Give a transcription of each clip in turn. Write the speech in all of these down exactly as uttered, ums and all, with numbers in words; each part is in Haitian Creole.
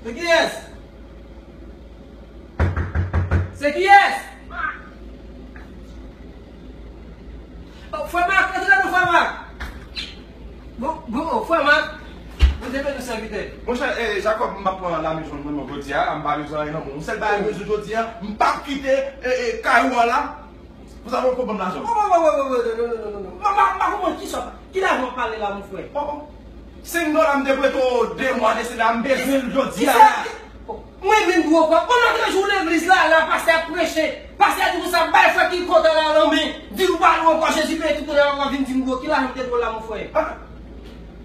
Se kiyès? Se kiyès? Oh, Frè Mak, antre non, Frè Mak. Bon, bon, oh, Frè Mak. Bondye beni w, sèvitè. Monchè, eh, Jakòb, m ap pran lame jòn mwen non jodi a, m pa bezwen anyen nan men w. Yon sèl bagay m bezwen jodi a, m p ap kite, eh, eh, kay ou a la. Pou sa, ou poko ban m lajan. Oh, oh, oh, oh, oh, non, non, non, non, non. M pa, m pa konprann kisa, ki lajan w ap pale la, mon frè? Oh, oh. Senk dola m te prete w de mwa de sila, m bezwen l jodi a la. Kisa? Oh, mwen menm dwe w kwè. Mwen antre jou legliz la, la, pastè ap preche. Pastè a di konsa, bay frè ki kontan la lanmen. Di l ou pa lwen ankò, Jezi peye tout, kounye a w ap vin di m dwe w. Ki lajan m te dwe w la, mon frè? Ah.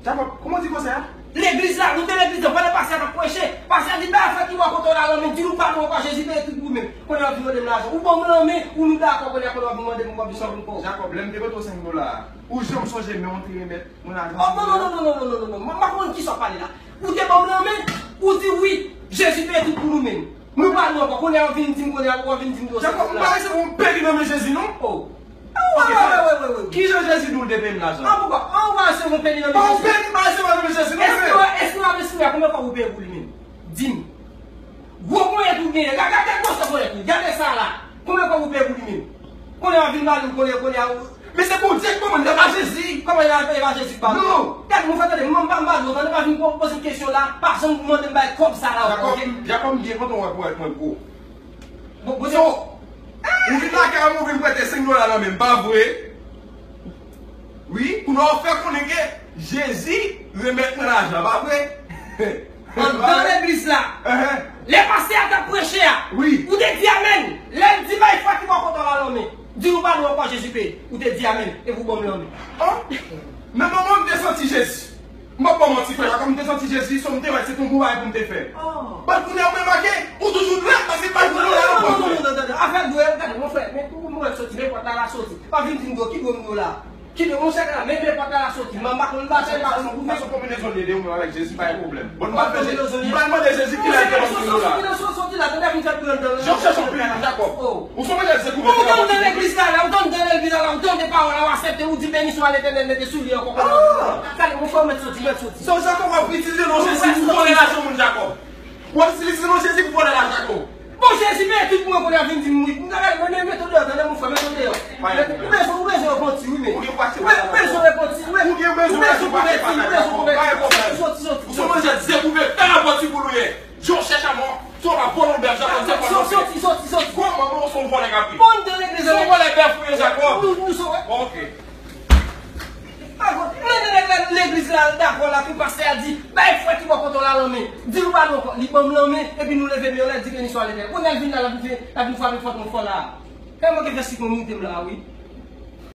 Jakòb, kòman w di konsa a? Legliz la, nou te legliz la, pandan pastè a t ap preche, pastè a di, bay frè ki bò kote w la lanmen, di l ou pa lwen ankò, Jezi peye tout pou ou menm. Kounye a w ap vin mande m lajan. Ou ban m lanmen, ou nou dakò, kounye a, kounye a w ap vin mande m, w ap vin sòt m kò w. Jakòb, lè m te prete w senk dola a, ou janm sonje men w te remèt mwen lajan? Oh, non, non, non, non, non, non, non, non. M, m pa konn kisa w ap pale la. Ou te ban m lanmen, ou di wi, Jezi peye tout pou nou menm. Nou pa nou ankò, kounye a w ap vin di m, kounye a w ap vin di m dosye. Jakòb, m pa resevwa yon peni nan men Jezi, non. Oh. Ah, wi, wi, wi, wi, wi. Kijan Jezi di w l te peye m lajan? Ah, poukwa? Ah, ou pa resevwa yon peni nan men Jezi? Yon peni m pa resevwa nan men Jezi, non, men. Èske w, èske w ap espere konbyen fwa ou peye pou li menm? Di m. Gwo ponyèt ou genyen, gade, gade gwosè ponyèt ou, gade sa la. Konbyen fwa ou peye pou li menm? Kounye a w ap vin pale, kounye, kounye a, Men se Bondye k ban mwen, e pa Jezi. Kòman y ap peye pa Jezi k ba nou? Non. Gade, mon frè, tande, mwen m pa, m pa dwe, tande, pa vin po-, poze m kesyon la, pa janm mande m bay kòb sa la ankò, oke? Jakòb, Jakòb, m byen kontan wè ponyèt mwen gwo. Bon, bon, so, ou vin lakay mwen, ou vin prete senk dola nan men m, pa vre? Wi, kounye a w fè konnen ke Jezi remèt mwen lajan, pa vre? Anndan legliz la, lè pastè a t ap preche a, ou te di amèn. Lè l di bay frè ki bò kote w la lanmen, di l ou pa lwen ankò, Jezi peye. Ou te di amèn, epi w ban m lanmen. Oh! Nan moman m te santi Jezi, m p ap ba w manti, frè Jakòb, m te santi Jezi, so m te wè se te yon bon bagay pou m te fè. But kounye a ou remake, ou toujou dwe, paske bay pou mwen la ankò, frè. Non, non, non, non, non, afè dwe, gade, mon frè, men pou mwen soti, men pòt la la soti. Pa vin di m dwe, ki dwe m dwe la? Kite, monchè, gade, men, men pòt la la soti. M pa konn batay, m pa konn goumen. Fason konbinezon li ede ou menm avèk Jezi, pa gen pwoblèm. Bon, m pa fè Jezi, m pa mande Jezi ki lè l te ban m senk dola. Soti la, tande, vin fè pil anndan. Jan w chèche yon pil, Jakòb. Ou sou manje Jezi pou mete nan legliz la, la, ou tande legliz la, la, ou tande pawòl la, ou aksepte, ou di, beni swa Letènèl, mete sou li ankò. Gade, mon frè, ou mèt soti, mèt soti. So, Jakòb, w ap itilize non Jezi pou vòlè lajan moun, Jakòb. W ap itilize non Jezi pou vòlè lajan, Jakòb. Bon, Jezi peye tout pou mwen, kounye a vin di m wi. M ta gade, mwen, mete w deyò, tande, mon frè, mete w deyò. Ou bezwen, ou bezwen repanti, wi, men. Ou bezwen repanti, ou bezwen konvèti, ou bezwen konvèti. Soti, soti, soti. Ou se manje dye pou fè, fè repanti pou nou ye. Jan w chèche a mò, si w pa vòlè yon bèf, Jakòb, se vòlè. Soti, soti, soti. Kòman, mwen, ou se yon vòlè k ap viv. Bon, nou nan legliz la. Se yon vòlè bèf ou ye, Jakòb. Nou, nou, nou, ok. Mande nèg la legliz la, l dakò la, pou pastè a di, bay frè ki bò kote w la lanmen. Di l ou pa lwen ankò. Li ban m lanmen, epi nou leve men yo, lè di beni swa Letènèl. Kounye a l vin la, l ap vin, l ap vin frape pòt mwen fò la. Kè manke fè sikonn moute m la, wi.